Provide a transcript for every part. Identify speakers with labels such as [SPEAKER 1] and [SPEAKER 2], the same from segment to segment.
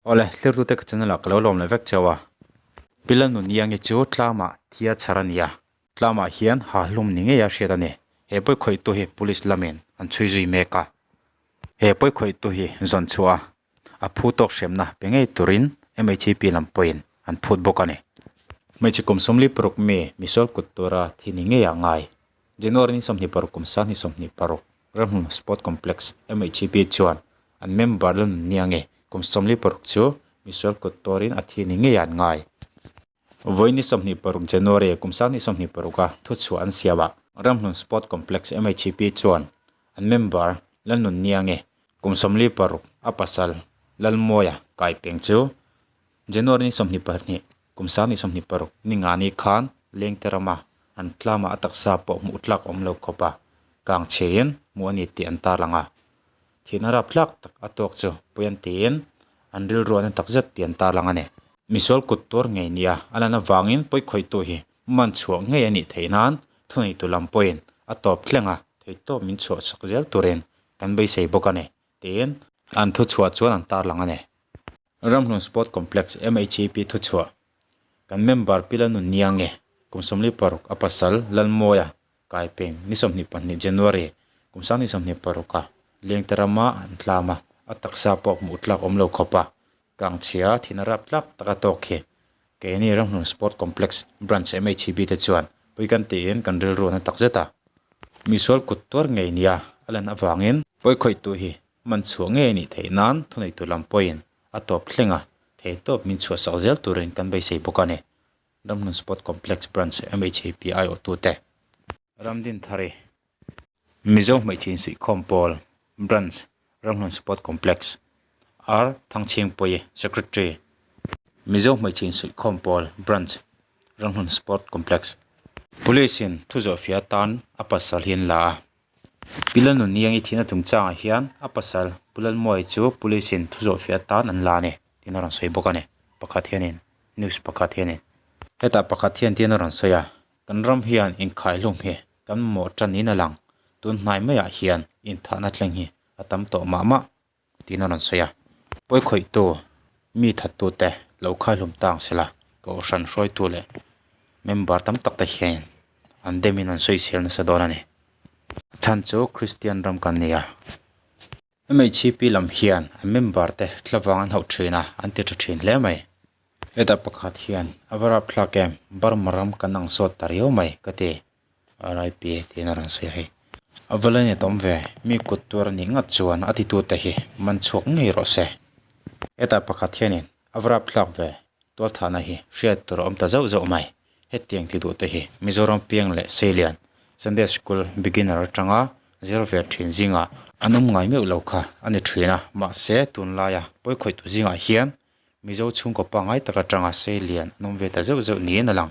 [SPEAKER 1] Awle, hlirtute ka channel ah ka lo lawm leh vek cheu a. Pi Lalnuniangi chu tlamah thia chhar a ni a, tlamah hian ha hlum ni ngei a hriat a ni. He pawi khawihtu hi police lamin an chhui zui mek a. He pawi khawihtu hi zawn chhuah a, a phu tawk hremna pe ngei turin MHP lam pawhin an phut bawk a ni. Hmeichhe kum 46 mi misual kut tura thi ni ngei a ngai. January ni 26 kum 2026 Ramhmun Sport Complex, MHP chuan an member la nun nia nge kum 46 chu misual kut tuarin a thi ni ngei an ngai. Vawi ni 26 January kum 2026 a thuchhuah an siamah Ramhlun Sport Complex, MHP chuan an member la nun nia nge kum 46 a pasal Lalmawia Kaipeng chu January ni 22 kum 2026 ni nga ni khan Lengte rama an tlamah a taksa pawh hmuh tlak awm lo khawp a, kang chhein hmuh a ni tih an tarlang a. Thihna rap tlak tak a tawk chu pui an tiin an rilru an en tak zet tih an tarlang a ni. Misual kut tuar ngei nia a lan avangin pawikhawihtu hi man chhuah ngei a nih theih nan thuneitu lam pawhin a tawp thleng a, theihtawp min chhuah chak zel turin kan beisei bawk a ni tiin an thuchhuah chuan an tarlang a ni. Ramhlun Sport Complex MHEP thuchhuah kan member Pi Lalnunniange kum 46 a pasal Lalmawia Kaipeng ni 22 January kum 2026 a Lengte rama an tlam a, a taksa pawh hmuh tlak awm lo khawp a, kangchhia thina rap tlak taka tawk hi keini Ramhlun Sport Complex Branch MHEP te chuan pui kan tiin kan rilru an tak zet a. Misual kut tuar ngei nia a lan avangin pawikhawihtu hi Man chhuah ngei a nih theih nan thuneitu lam pawhin a tawp thleng a, theihtawp min chhuahsak zel turin kan beisei bawk a ni. Ramhlun Sport Complex Branch MHAP aiawhtute. Ramdinthari, Mizo Hmeichhe Insuihkhawm Pawl Branch, Ramhlun Sport Complex, R Thangchhingpuii, Secretary, Mizo Hmeichhe Insuihkhawm Pawl Branch, Ramhlun Sport Complex. Police-in thuzawhfiah atan a pasal hi an la a. Pi Lalnuniangi thihna chungchangah hian a pasal Pu Lalmuai chu police in thuzawhfiah atan an la a ni tiin a rawn sawi bawk a ni. Pakhat hianin news pakhat hianin hetah pakhat hian tiin a rawn sawi a, kan ram hian inkhaihlum hi kan mamawh tan niin a lang, tun hnai maiah hian inthahna thleng hi a tam tawh mah mah tiin a rawn sawi a. Pawikhawihtu mi thattute lo khaihlum tang sela kohhran hruaitu leh member tam tak te hian an demin an sawisel nasa dawn a ni. A chhan chu Kristian ram kan ni a. MHP lam hian an member te thlavang an hauh thin a, an ti tha thin hle mai. Hetah pakhat hian a va rapthlak em, Burma ram kan ang sawt ta riau mai ka ti. RIP tiin a rawn sawi a hei. A va la net awm ve, mi kut tuar a nih ngat chuan a titute hi man chhuak ngei rawh se. Hetah pakhat hianin a va rapthlak ve, tualthahna hi hriat tur a awm ta zauh zauh mai. Hetiang ti duhte hi Mizoram piang leh Seilian Sunday School beginner atanga zir ve thin zingah an awm ngai meuh lo kha a ni thin a, mahse tunlaia pawikhawihtu zingah hian Mizo chhungkaw pangngai tak atanga Seilian an awm ve ta zeuh zeuh niin a lang.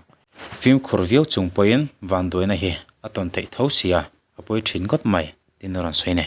[SPEAKER 1] Fimkhur viau chung pawhin vanduaina hi a tawn theih tho sia, a pawi thin ngawt mai, tiin a rawn sawi a ni.